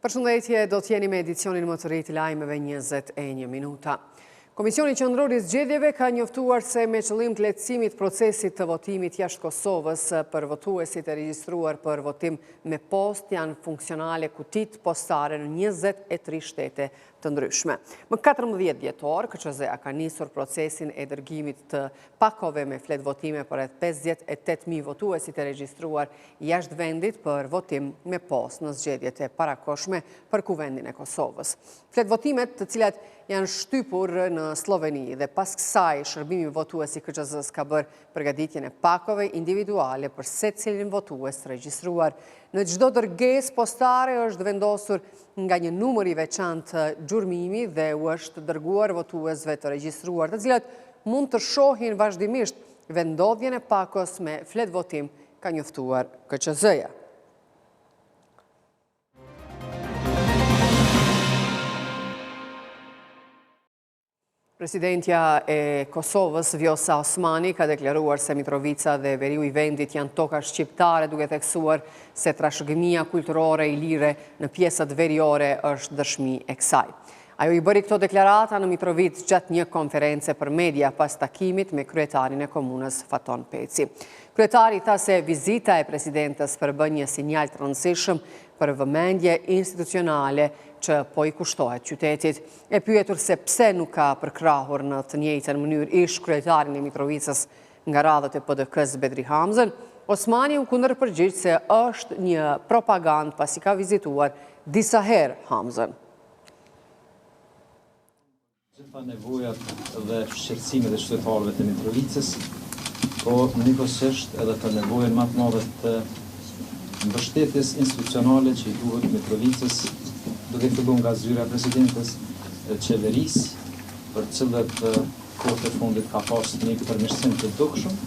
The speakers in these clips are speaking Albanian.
Përshëndetje, do të jeni me edicionin më të ri të lajmeve 21 minuta. Komisioni Qendror i Zgjedhjeve ka njoftuar se me qëllim të lehtësimit të procesit të votimit jashtë Kosovës për votuesit e regjistruar për votim me postë janë funksionale kutitë postare në 23 shtete të ndryshme. Më 14 dhjetor, KQZ-ja ka nisur procesin e dërgimit të pakove me fletëvotime për rreth 58.000 votuesit e regjistruar jashtë vendit për votim me postë në zgjedhjet e parakohshme për Kuvendin e Kosovës. Fletëvotimet të cilat janë shtypur në Slloveni dhe pas kësaj shërbimi votues i KQZ-së ka bërë përgatitjen e pakove individuale për secilin votues të regjistruar. Në çdo dërgesë postare është vendosur nga një numër i veçantë gjurmimi dhe u është dërguar votuesve të regjistruar, të cilët mund të shohin vazhdimisht vendndodhjen e pakos me fletëvotim, ka njoftuar KQZ-ja. Presidentja e Kosovës, Vjosa Osmani, ka deklaruar se Mitrovica dhe veriu i vendit janë toka shqiptare, duke theksuar se trashëgimia kulturore ilire në pjesët veriore është dëshmi e kësaj. Ajo i bëri këto deklarata në Mitrovicë gjatë një konference për media pas takimit me kryetarin e komunës Faton Peci. Kryetari tha se vizita e presidentes përbën një sinjal të rëndësishëm për vëmendje institucionale që po i kushtohet qytetit. E pyetur se pse nuk ka përkrahur në të njëjtën mënyrë ish-kryetarin e Mitrovicës nga radhët e PDK-së Bedri Hamzën, Osmani u kundërpërgjigj se është një propagandë pasi ka vizituar disa herë Hamzën. Gjitha nevojat dhe shqetësimet e qytetarëve të Mitrovicës, po njëkohësisht edhe për nevojën më të madhe të mbështetjes institucionale që i duhet Mitrovicës, duke filluar nga zyra e presidentes e qeverisë, për të cilët kohët e fundit ka pas një përmirësim të dukshëm,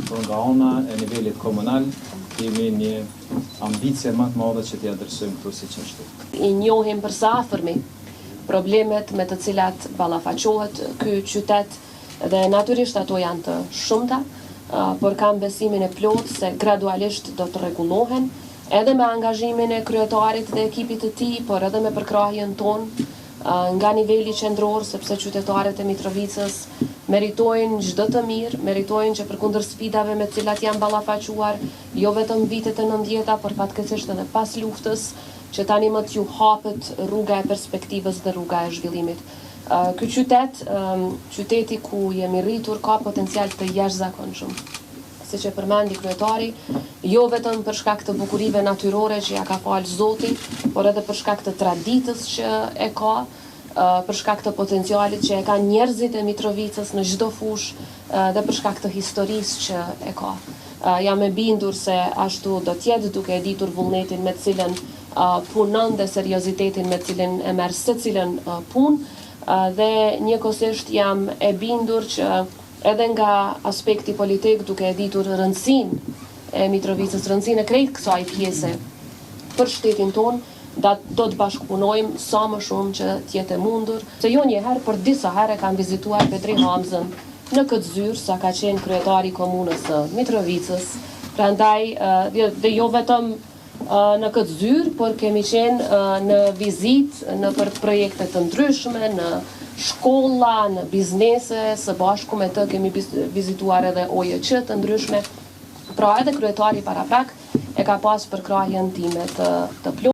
por nga ana e nivelit komunal kemi një ambicie më të madhe që t'i adresojmë këto si çështje. I njohim për së afërmi problemet me të cilat ballafaqohet ky qytet dhe natyrisht ato janë të shumta, por kam besimin e plotë se gradualisht do të rregullohen edhe me angazhimin e kryetarit dhe ekipit të tij, por edhe me përkrahjen tonë nga niveli qendror, sepse qytetarët e Mitrovicës meritojnë çdo të mirë, meritojnë që përkundër sfidave me të cilat janë ballafaquar, jo vetëm vitet e nëntëdhjeta, por fatkeqësisht edhe pas luftës, që tani më t'ju hapet rruga e perspektivës dhe rruga e zhvillimit. Ky qytet, qyteti ku jemi rritur, ka potencial të jashtëzakonshëm. Siç e përmendi kryetari, jo vetëm për shkak të bukurive natyrore që ia ka falë Zoti, por edhe për shkak të traditës që e ka, për shkak të potencialit që e kanë njerëzit e Mitrovicës në çdo fushë dhe për shkak të historisë që e ka. Jam e bindur se ashtu do të jetë, duke e ditur vullnetin me të cilën punon dhe seriozitetin me të cilin e merr secilën punë dhe njëkohësisht jam e bindur që edhe nga aspekti politik duke e ditur rëndësinë e Mitrovicës, rëndësinë e krejt kësaj pjese për shtetin tonë, da do të bashkëpunojmë sa më shumë që të jetë e mundur, se jo një herë, por disa herë e kam vizituar Bedri Hamzën në këtë zyrë sa ka qenë kryetar i komunës së Mitrovicës, prandaj dhe jo vetëm në këtë zyrë, por kemi qenë në vizitë nëpër projekte të ndryshme, në shkolla, në biznese, së bashku me të kemi vizituar edhe OJQ të ndryshme, pra edhe kryetari paraprak e ka pas përkrahjen time të të plotë.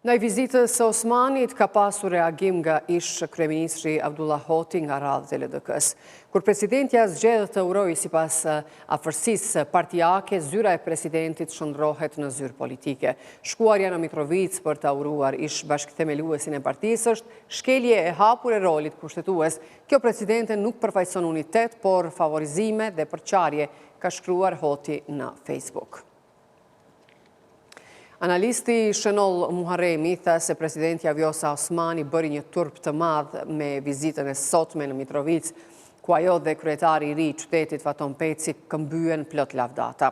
Ndaj vizitës së Osmanit ka pasur reagim nga ish-kryeministri Avdullah Hoti nga radhët e LDK-së. Kur presidentja zgjedh të urojë sipas afërsisë partiake, zyra e presidentit shndërrohet në zyrë politike. Shkuarja në Mitrovicë për të uruar ish-bashkëthemeluesin e partisë është shkelje e hapur e rolit kushtetues. Kjo presidente nuk përfaqëson unitet, por favorizime dhe përçarje, ka shkruar Hoti në Facebook. Analisti Shenoll Muharremi tha se presidentja Vjosa Osmani bëri një turp të madh me vizitën e sotme në Mitrovicë, ku ajo dhe kryetari i ri i qytetit Faton Peci këmbyen plot lavdata.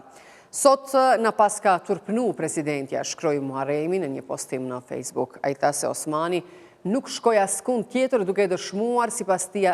Sot na paska turpnu presidentja, shkroi Muharremi në një postim në Facebook. Ai tha se Osmani nuk shkoi askund tjetër duke dëshmuar sipas tij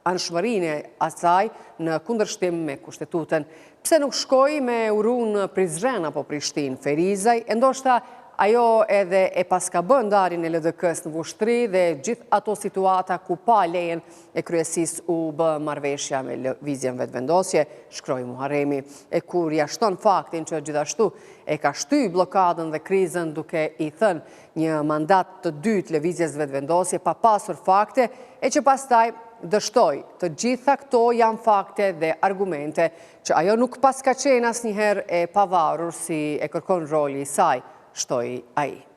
anshmërinë e asaj në kundërshtim me Kushtetutën. Pse nuk shkoi me uru në Prizren apo Prishtinë, Ferizaj, e ndoshta Ajo edhe e paska bë ndarjen e LDK-së në Vushtrri dhe gjithë ato situata ku pa lejen e kryesisë u bë marrëveshja me Lëvizjen Vetëvendosje, shkroi Muharremi. E kur ia shton faktin që gjithashtu e ka shty bllokadën dhe krizën duke i dhënë një mandat të dytë Lëvizjes Vetëvendosje pa pasur fakte e që pastaj dështoi. Të gjitha këto janë fakte dhe argumente që ajo nuk paska qenë asnjëherë e pavarur si e kërkon roli i saj, shtoi ai.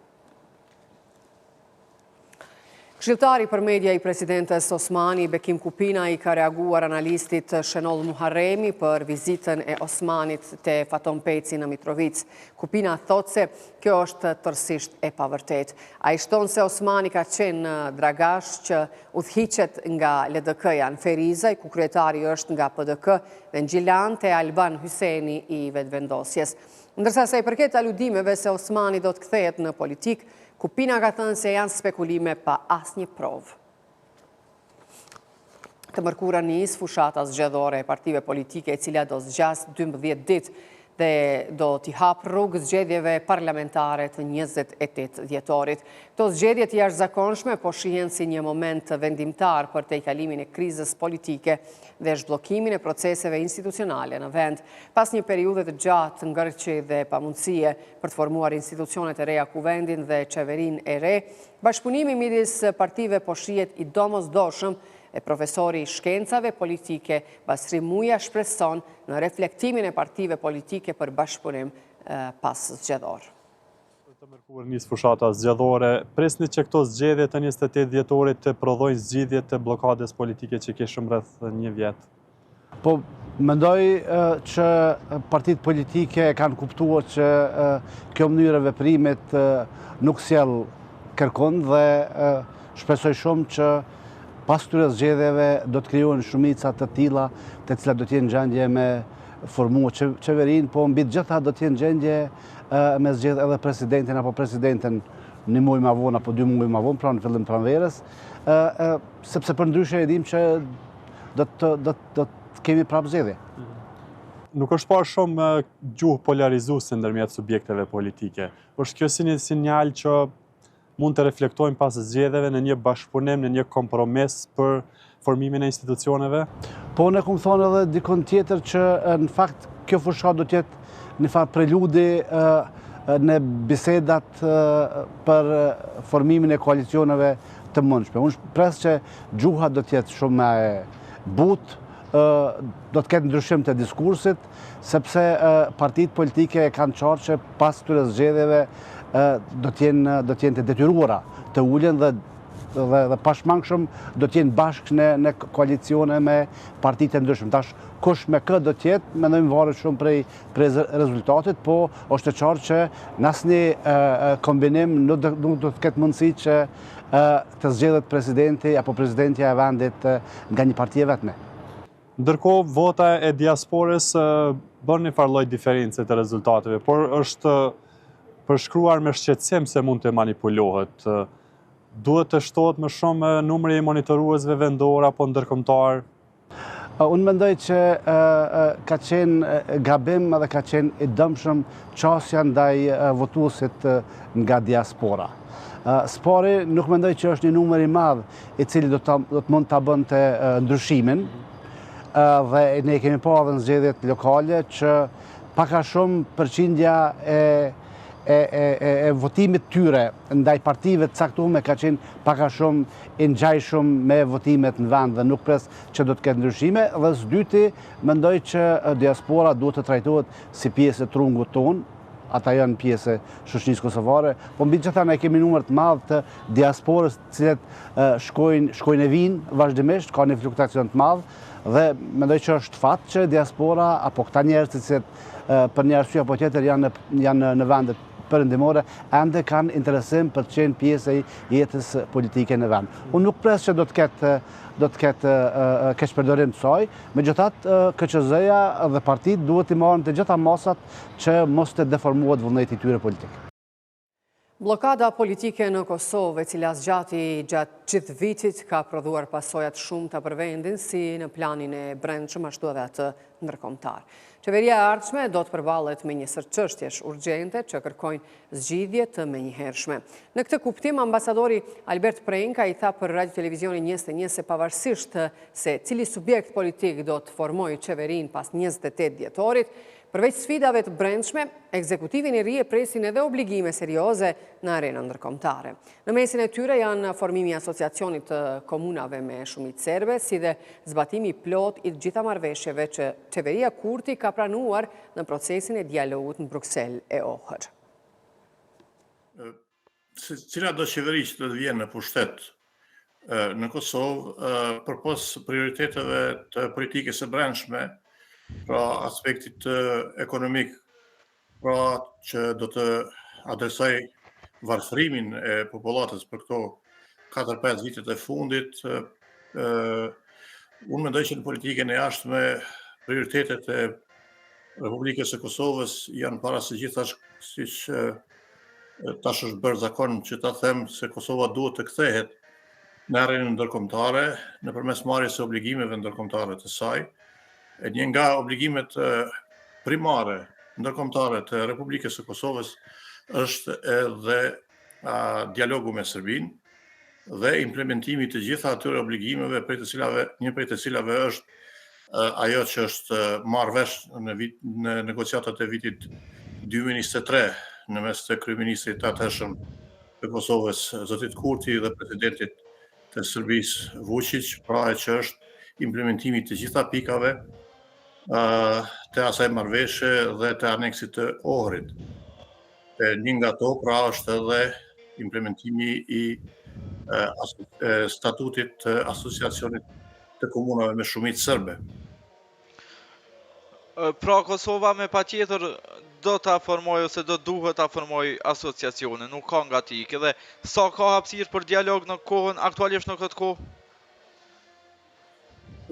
Këshilltari për media i presidentes Osmani, Bekim Kupina, i ka reaguar analistit Shenoll Muharremi për vizitën e Osmanit te Faton Peci në Mitrovicë. Kupina thotë se kjo është tërësisht e pavërtetë. Ai shton se Osmani ka qenë në Dragash që udhëhiqet nga LDK-ja në Ferizaj, ku kryetari është nga PDK dhe në Gjilan te Alban Hyseni i Vetëvendosjes. Ndërsa sa i përket aludimeve se Osmani do të kthehet në politikë, Kupina ka thënë se janë spekulime pa asnjë provë. Të mërkurën nis fushata zgjedhore e partive politike e cila do zgjasë 12 ditë dhe do t'i hapë rrugë zgjedhjeve parlamentare të 28 dhjetorit. Këto zgjedhje të jashtëzakonshme po shihen si një moment vendimtar për tejkalimin e krizës politike dhe zhbllokimin e proceseve institucionale në vend. Pas një periudhe të gjatë ngërçi dhe pamundësie për të formuar institucionet e reja Kuvendin dhe qeverinë e re, Bashkëpunimi midis partive po shihet i domosdoshëm e profesori i shkencave politike Basri Muja shpreson në reflektimin e partive politike për bashkëpunim paszgjedhor. Të mërkurën nis fushata zgjedhore, prisni që këto zgjedhje të 28 dhjetorit të prodhojnë zgjidhje të bllokadës politike që kishim rreth një vjet? Po, mendoj që partitë politike e kanë kuptuar që kjo mënyrë e veprimit nuk sjell kërkund dhe shpresoj shumë që pas këtyre zgjedhjeve do të krijohen shumica të tilla të cilat do të jenë në gjendje me formu qeverinë, po mbi të gjitha do të jenë në gjendje me zgjedh edhe presidentin apo presidenten një muaj ma vonë apo dy muaj ma vonë, pra në fillim pranverës, sepse përndryshe e dimë që do të do do të kemi prapë zgjedhje. Nuk është parë shumë gjuhë polarizuese ndërmjet subjekteve politike. Është kjo si një sinjal që mund të reflektojmë pas zgjedhjeve në një bashkëpunim, në një kompromis për formimin e institucioneve? Po, unë e kom thonë edhe dikun tjetër që në fakt kjo fushatë do të jetë një farë preludi në bisedat për formimin e koalicioneve të mundshme. Unë pres që Gjuha do të jetë shumë më e butë, do të ketë ndryshim të diskursit, sepse partitë politike e kanë qartë që pas këtyre zgjedhjeve do të jenë do të jenë të detyruara të ulen dhe dhe dhe pashmangshëm do të jenë bashkë në në koalicione me partitë e ndryshme. Tash kush me kë do të jetë, mendoj varet shumë prej prej rezultatit, po është e qartë që në asnjë kombinim nuk do, nuk do të ketë mundësi që të zgjedhet presidenti apo presidentja e vendit nga një parti e vetme. Ndërkohë, vota e diasporës bën një farë lloj diference të rezultateve, por është përshkruar me shqetësim se mund të manipulohet. Duhet të shtohet më shumë numri i monitoruesve vendorë apo ndërkombëtarë? Unë mendoj që ka qenë gabim edhe ka qenë i dëmshëm qasja ndaj votuesit nga diaspora. Së pari, nuk mendoj që është një numër i madh i cili do të mund ta bënte ndryshimin, dhe ne kemi pa edhe në zgjedhjet lokale që pak a shumë përqindja e e, e, e, e votimit tyre ndaj partive të caktume ka qenë pak a shumë i ngjajshëm me votimet në vend dhe nuk pres që do të ketë ndryshime dhe së dyti mendoj që diaspora duhet të trajtohet si pjesë e trungut tonë, ata janë pjesë e shoqërisë kosovare, po mbi të gjitha ne kemi numër të madh të diasporës të cilët shkojnë shkojnë e vijnë vazhdimisht, ka një fluktuacion të madh dhe mendoj që është fat që diaspora apo këta njerëz të cilët për një arsye apo tjetër janë në janë në vendet perëndimore, ende kanë interesim për të qenë pjesë e jetës politike në vend. Unë nuk pres që do të ketë do të ketë keqpërdorim të saj, megjithatë KQZ-ja dhe partitë duhet t'i marrin të gjitha masat që mos të deformohet vullneti i tyre politik. Bllokada politike në Kosovë, e cila zgjati gjatë gjithë vitit, ka prodhuar pasoja të shumta për vendin, si në planin e brendshëm, ashtu edhe atë ndërkombëtar. Qeveria e ardhshme do të përballet me një sërë çështjesh urgjente që kërkojnë zgjidhje të menjëhershme. Në këtë kuptim, ambasadori Albert Prenka i tha për Radio Televizionin 21 se pavarësisht se cili subjekt politik do të formojë qeverinë pas 28 dhjetorit, Përveç sfidave të brendshme, ekzekutivin e ri e presin edhe obligime serioze në arenën ndërkombëtare. Në mesin e tyre janë formimi i Asociacionit të Komunave me shumicë serbe, si dhe zbatimi i plotë i të gjitha marrëveshjeve që qeveria Kurti ka pranuar në procesin e dialogut në Bruksel e Ohër. Cilado qeveri që do të vjen në pushtet në Kosovë, përpos prioriteteve të politikës së brendshme, pra aspektit ekonomik, pra që do të adresojë varfërimin e popullatës për këto 4-5 vitet e fundit, unë mendoj që në politikën e jashtme prioritetet e Republikës së Kosovës janë para së gjithash siç tash është bërë zakon që ta them se Kosova duhet të kthehet në arenën ndërkombëtare nëpërmes marrjes së obligimeve ndërkombëtare të saj. E një nga obligimet primare ndërkombëtare të Republikës së Kosovës është edhe a, dialogu me Serbinë dhe implementimi i të gjitha atyre obligimeve prej të cilave një prej të cilave është ajo që është marrë vesh në vit në negociatat e vitit 2023 në mes të kryeministrit të atëhershëm të Kosovës, zotit Kurti dhe presidentit të Serbisë Vučić, pra e që është implementimi i të gjitha pikave të asaj marrëveshje dhe të aneksit të Ohrit. E një nga to pra është edhe implementimi i statutit të asociacionit të komunave me shumicë serbe. Pra Kosova me patjetër do ta formojë ose do duhet ta formojë asociacionin, nuk ka nga t'i ikë. Dhe sa ka hapësirë për dialog në kohën aktualisht në këtë kohë?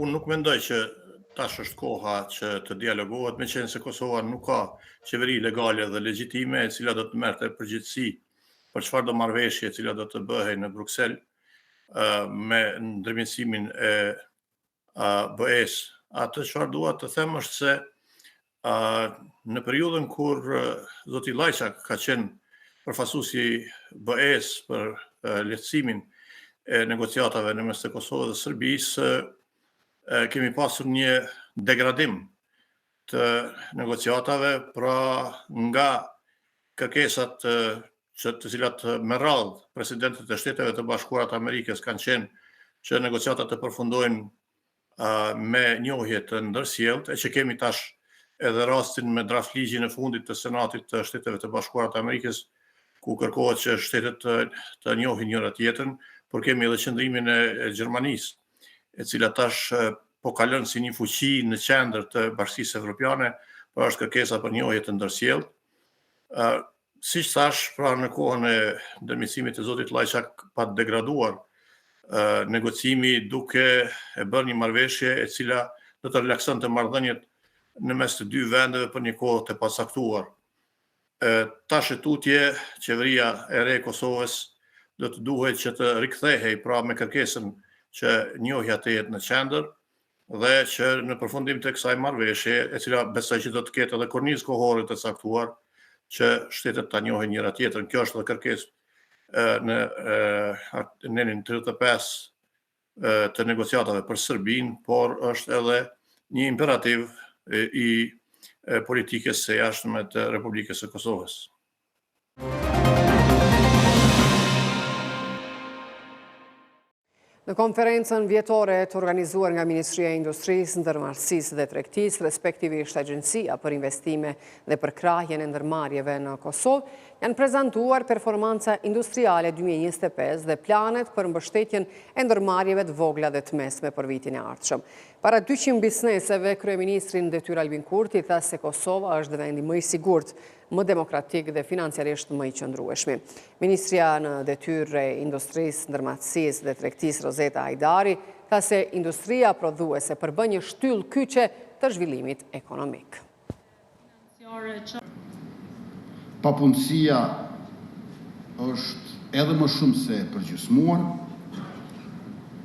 Unë nuk mendoj që tash është koha që të dialogohet, meqenëse Kosova nuk ka qeveri legale dhe legjitime e cila do të merrte përgjegjësi për çfarëdo marrëveshje e cila do të bëhej në Bruksel me ndërmjetësimin e BE-së. Atë çfarë dua të them është se në periudhën kur zoti Lajçak ka qenë përfaqësuesi i BE-së për lehtësimin e negociatave në mes të Kosovës dhe Serbisë, kemi pasur një degradim të negociatave, pra nga kërkesat që të cilat me radhë presidentët e Shteteve të Bashkuara të Amerikës kanë qenë që negociatat të përfundojnë me njohje të ndërsjelltë, e që kemi tash edhe rastin me draft ligjin e fundit të Senatit të Shteteve të Bashkuara të Amerikës, ku kërkohet që shtetet të, të njohin njëra tjetrën, por kemi edhe qëndrimin e, e Gjermanisë, e cila tash po kalon si një fuqi në qendër të Bashkësisë Evropiane, pra është kërkesa për njohje të ndërsjelltë. Siç thashë, pra në kohën e ndërmjetësimit të zotit Lajçak pat degraduar negocimi duke e bërë një marrëveshje e cila do të relaksonte marrëdhëniet në mes të dy vendeve për një kohë të pacaktuar. Tash e tutje, qeveria e re e Kosovës do të duhej që të rikthehej pra me kërkesën që njohja të jetë në qendër, dhe që në përfundim të kësaj marrëveshje, e cila besoj që do të ketë edhe kornizë kohore të caktuar, që shtetet ta njohin njëra tjetrën. Kjo është edhe kërkesë në nenin 35 të negociatave për Serbinë, por është edhe një imperativ i politikës së jashtme të Republikës së Kosovës. Në konferencën vjetore të organizuar nga Ministria e Industrisë, Ndërmarrësisë dhe Tregtisë, respektivisht Agjencia për Investime dhe Përkrahjen e Ndërmarrjeve në Kosovë, janë prezantuar performanca industriale 2025 dhe planet për mbështetjen e ndërmarrjeve të vogla dhe të mesme për vitin e ardhshëm. Para 200 bizneseve, kryeministri në detyrë Albin Kurti tha se Kosova është vendi më i sigurt më demokratik dhe financiarisht më i qëndrueshmi. Ministrja në detyrë e Industrisë, Ndërmarrësisë dhe Tregtisë Rozeta Hajdari tha se industria prodhuese përbën një shtyllë kyçe të zhvillimit ekonomik. Papunësia. është edhe më shumë se e përgjysmuar,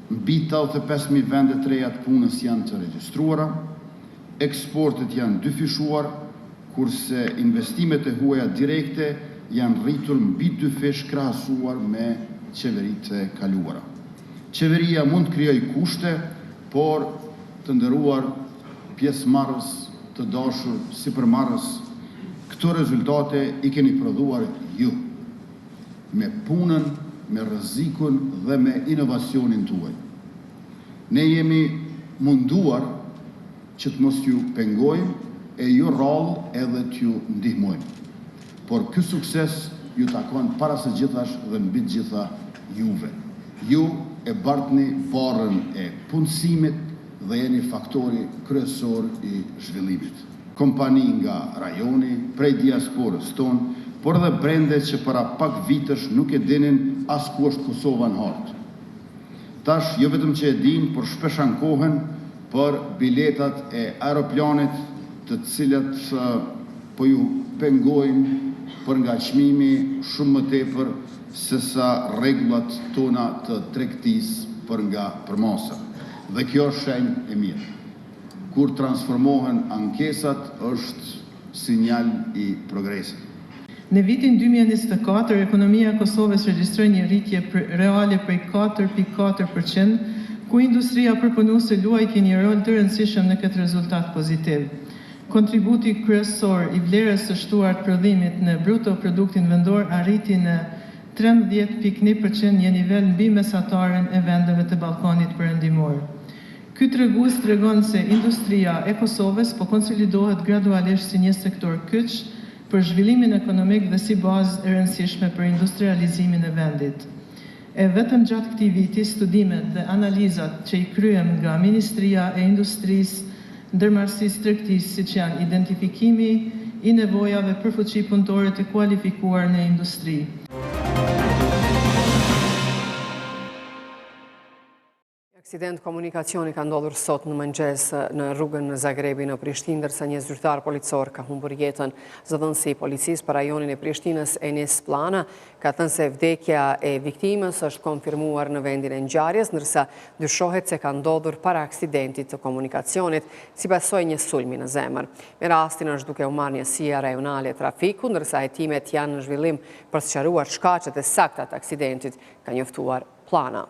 mbi 85.000 vende të reja të punës janë të regjistruara, eksportet janë dyfishuar, kurse investimet e huaja direkte janë rritur mbi dyfish krahasuar me qeveritë e kaluara. Qeveria mund të krijojë kushte, por të nderuar pjesëmarrës, të dashur sipërmarrës, këto rezultate i keni prodhuar ju, me punën, me rrezikun dhe me inovacionin tuaj. Ne jemi munduar që të mos ju pengojmë e jo rrallë edhe t'ju ndihmojmë. Por ky sukses ju takon para së gjithash dhe mbi të gjitha juve. Ju e bartni barrën e punësimit dhe jeni faktori kryesor i zhvillimit. Kompani nga rajoni, prej diasporës tonë, por edhe brende që para pak vitesh nuk e dinin as ku është Kosova në hartë. Tash jo vetëm që e dinë, por shpesh ankohen për biletat e aeroplanit të cilat po ju pengojnë për nga çmimi shumë më tepër sesa rregullat tona të tregtisë për nga përmasa. Dhe kjo është shenjë e mirë. Kur transformohen ankesat është sinjal i progresit. Në vitin 2024, ekonomia e Kosovës regjistroi një rritje reale prej 4.4%, ku industria përpunuese luajti një rol të rëndësishëm në këtë rezultat pozitiv. Kontributi kryesor i vlerës së shtuar të prodhimit në bruto produktin vendor arriti në 13.1%, një nivel mbi mesataren e vendeve të Ballkanit Perëndimor. Ky tregues tregon se industria e Kosovës po konsolidohet gradualisht si një sektor kyç për zhvillimin ekonomik dhe si bazë e rëndësishme për industrializimin e vendit. E vetëm gjatë këtij viti, studimet dhe analizat që i kryem nga Ministria e Industrisë, Ndërmarrësisë Tregtisë, siç janë identifikimi i nevojave për fuqi punëtore të kualifikuar në industri. Aksident komunikacioni ka ndodhur sot në mëngjes në rrugën Zagrebi në Prishtinë, ndërsa një zyrtar policor ka humbur jetën. Zëdhënësi i policisë për rajonin e Prishtinës, Enis Pllana, ka thënë se vdekja e viktimës është konfirmuar në vendin e ngjarjes, ndërsa dyshohet se ka ndodhur para aksidentit të komunikacionit, si pasojë e një sulmi në zemër. Me rastin është duke u marrë njësia rajonale e trafikut, ndërsa hetimet janë në zhvillim për të sqaruar shkaqet e sakta të aksidentit, ka njoftuar Pllana.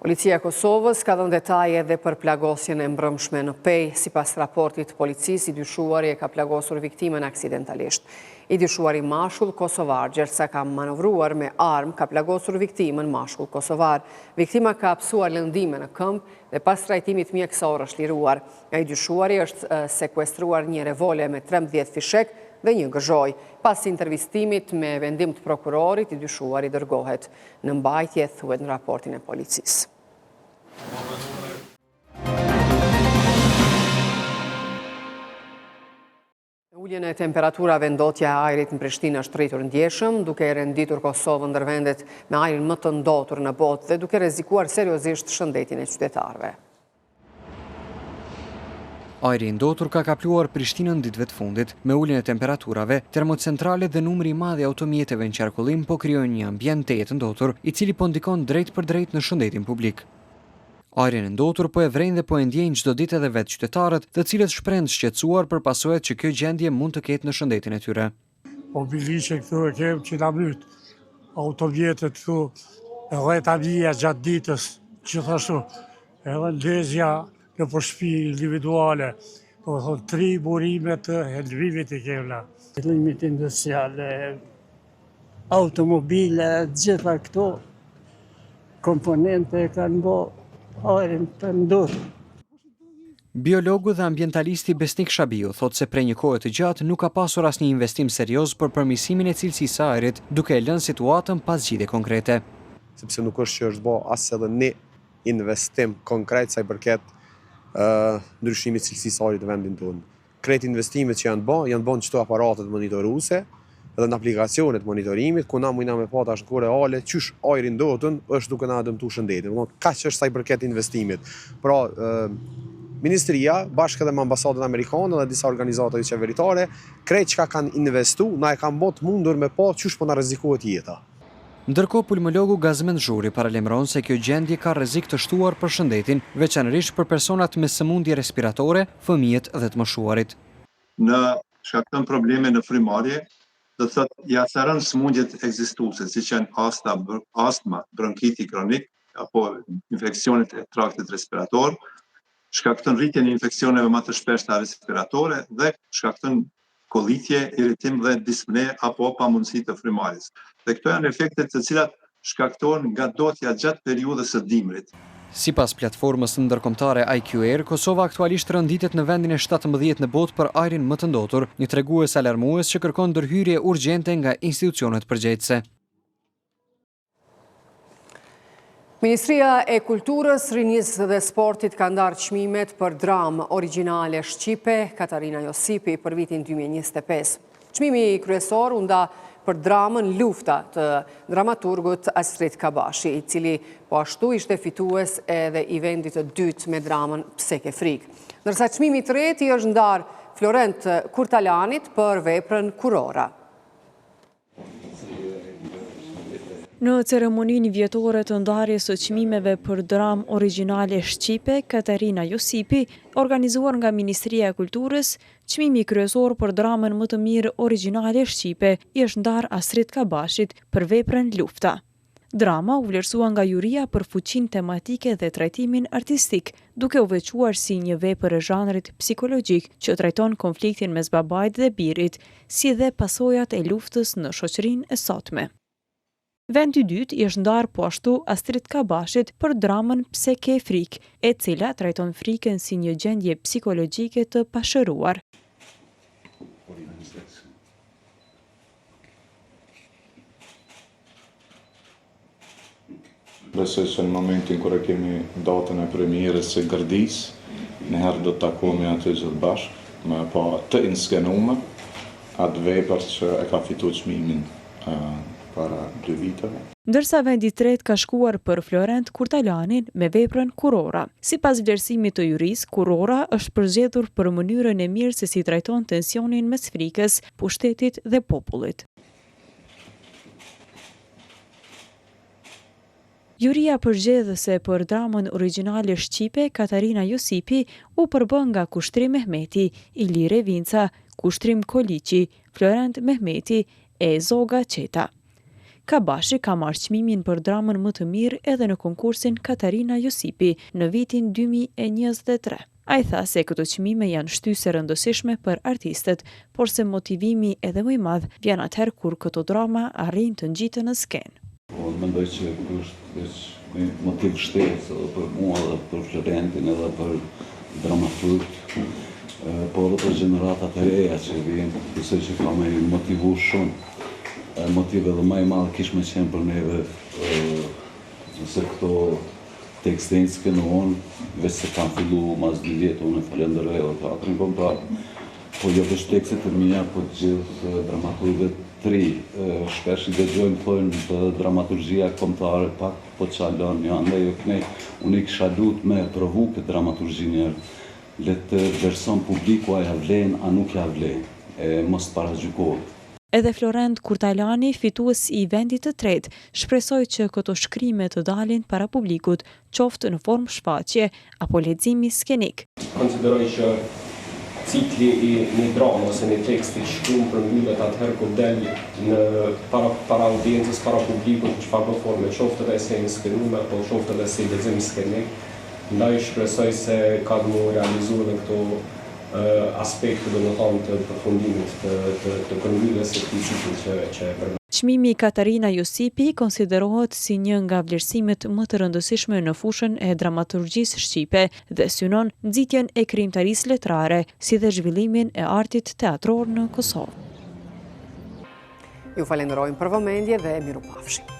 Policia e Kosovës ka dhënë detaje edhe për plagosjen e mbrëmshme në Pejë. Sipas raportit të policisë, i dyshuari e ka plagosur viktimën aksidentalisht. I dyshuari mashkull kosovar, gjersa ka manovruar me armë, ka plagosur viktimën mashkull kosovar. Viktima ka pësuar lëndime në këmbë dhe pas trajtimit mjekësor është liruar. Nga i dyshuari është sekuestruar një revole me 13 fishekë dhe një gëzhojë. Pas intervistimit me vendim të prokurorit, i dyshuari dërgohet në mbajtje, thuhet në raportin e policisë. Me uljen e temperaturave ndotja e ajrit në Prishtinë është rritur ndjeshëm, duke e renditur Kosovën ndër vendet me ajrin më të ndotur në botë dhe duke rrezikuar seriozisht shëndetin e qytetarëve. Ajri i ndotur ka kapluar Prishtinën ditëve të fundit. Me uljen e temperaturave, termocentralet dhe numri i madh i automjeteve në qarkullim po krijojnë një ambient tejet të ndotur, i cili po ndikon drejtpërdrejt në shëndetin publik. Ajrin e ndotur po e vrejnë dhe po e ndjejnë çdo ditë edhe vetë qytetarët, të cilët shprehen të shqetësuar për pasojat që kjo gjendje mund të ketë në shëndetin e tyre. Po bylyqe këtu e kem që na myt, automjetet këtu, edhe anija gjatë ditës, gjithashtu, edhe ndezja nëpër shpi individuale, domethonë, tri burime të helmimit i kemna. Helmimit industriale, automobile, gjitha këto komponente e kanë bo ajrin të ndotur. Biologu dhe ambientalisti Besnik Shabiu thotë se prej një kohe të gjatë nuk ka pasur asnjë investim serioz për përmirësimin e cilësisë së ajrit, duke e lënë situatën pa zgjidhje konkrete. Sepse nuk është që është bo as edhe një investim konkret sa i përket ndryshimit cilësisë së ajrit në vendin tonë. Krejt investimet që janë ba, janë ba në qëto aparatet monitoruese dhe në aplikacionet monitorimit, ku na mujna me pa tash në kohë reale qysh ajri i ndotun është duke na dëmtu shëndetin. Domethënë kaq është sa i përket investimit. Pra, Ministria, bashkë edhe me ambasadën amerikane dhe disa organizata joqeveritare, krejt çka kanë investu, na e kanë bo të mundur me pa qysh po na rrezikohet jeta. Ndërkohë, pulmologu Gazmend Zhuri paralajmëron se kjo gjendje ka rrezik të shtuar për shëndetin, veçanërisht për personat me sëmundje respiratore, fëmijët dhe të moshuarit. Na shkakton probleme në frymëmarrje, do të thotë i acaron sëmundjet ekzistuese, siç janë asta, astma, bronkiti kronik apo infeksionet e traktit respirator, shkakton rritjen e infeksioneve më të shpeshta respiratore dhe shkakton kollitje, irritim dhe dispne apo pamundësi të frymëmarrjes. Dhe këto janë efekte të cilat shkaktohen nga ndotja gjatë periudhës së dimrit. Sipas platformës ndërkombëtare IQ Air, Kosova aktualisht renditet në vendin e 17 në botë për ajrin më të ndotur, një tregues alarmues që kërkon ndërhyrje urgjente nga institucionet përgjegjëse. Ministria e Kulturës, Rinisë dhe Sportit ka ndarë çmimet për dramë origjinale shqipe Katarina Josipi për vitin 2025. Çmimi kryesor u nda për dramën Lufta të dramaturgut Astrit Kabashi, i cili po ashtu ishte fitues edhe i vendit të dytë me dramën Pse ke frikë. Ndërsa çmimi i tretë i është ndarë Florent Kurtalanit për veprën Kurora. Në ceremoninë vjetore të ndarjes së çmimeve për dramë origjinale shqipe, Katarina Josipi, organizuar nga Ministria e Kulturës, çmimi kryesor për dramën më të mirë origjinale shqipe i është ndarë Astrit Kabashit për veprën Lufta. Drama u vlerësua nga juria për fuqinë tematike dhe trajtimin artistik, duke u veçuar si një vepër e zhanrit psikologjik që trajton konfliktin mes babait dhe birit, si dhe pasojat e luftës në shoqërinë e sotme. Vendi i dytë i është ndarë po ashtu Astrit Kabashit për dramën Pse ke frikë, e cila trajton frikën si një gjendje psikologjike të pashëruar. Besoj se në momentin kur e kemi datën e premierës së Gërdisë, njëherë do të takohemi aty gjithë bashkë, me pa të inskenume atë vepër që e ka fitu çmimin para dy viteve. Ndërsa vendi i tretë ka shkuar për Florent Kurtalanin me veprën Kurora. Sipas vlerësimit të jurisë, Kurora është përzgjedhur për mënyrën e mirë se si trajton tensionin mes frikës, pushtetit dhe popullit. Juria përzgjedhëse për dramën origjinale shqipe Katarina Josipi u përbë nga Kushtrim Mehmeti, Ilire Vinca, Kushtrim Koliqi, Florent Mehmeti e Zoga Çeta. Kabashi ka marrë çmimin për dramën më të mirë edhe në konkursin Katarina Josipi në vitin 2023. Ai tha se këto çmime janë shtysë e rëndësishme për artistët, por se motivimi edhe më i madh vjen atëherë kur këto drama arrijnë të ngjiten në skenë. Unë mendoj që ky është veç një motiv shtesë edhe për mua edhe për Florentin edhe për dramaturgët, po edhe për gjeneratat e reja që vijnë, besoj që ka me i motivu shumë. Motiv edhe ma i madh kish me qenë për neve nëse këto Tekste inskenohen, veç se kanë fillu mas dy vjetë, unë e falenderoj edhe teatrin kombëtar, po jo veç tekstet e mia, po të gjithë dramaturgët të ri. Shpesh i dëgjojmë thojnë po dramaturgjia kombëtare pak po çalon, jo andej jo kënej. Unë i kisha lut me e provu këtë dramaturgji njëherë, le të vlerëson publiku a ja vlen a nuk ja vlen, e mos të paragjykohet. Edhe Florent Kurtalani, fitues i vendit të tretë, shpresoi që këto shkrime të dalin para publikut, qoftë në formë shfaqje apo leximi skenik. Konsideroj që cikli i një drame ose një teksti të shkruar përmbyllet atëherë kur del në para para audiencës, para publikut në çfarëdo forme, qoftë edhe si e inskenume apo qoftë edhe si lexim skenik. Ndaj shpresoj se ka të m'u realizu edhe këto aspekte domethënë të përfundimit të të të përmbylljes së këtij cikli që që e përmenda. Çmimi Katarina Josipi konsiderohet si një nga vlerësimet më të rëndësishme në fushën e dramaturgjisë shqipe dhe synon nxitjen e krijimtarisë letrare si dhe zhvillimin e artit teatror në Kosovë. Ju falenderojmë për vëmendje dhe mirupafshim.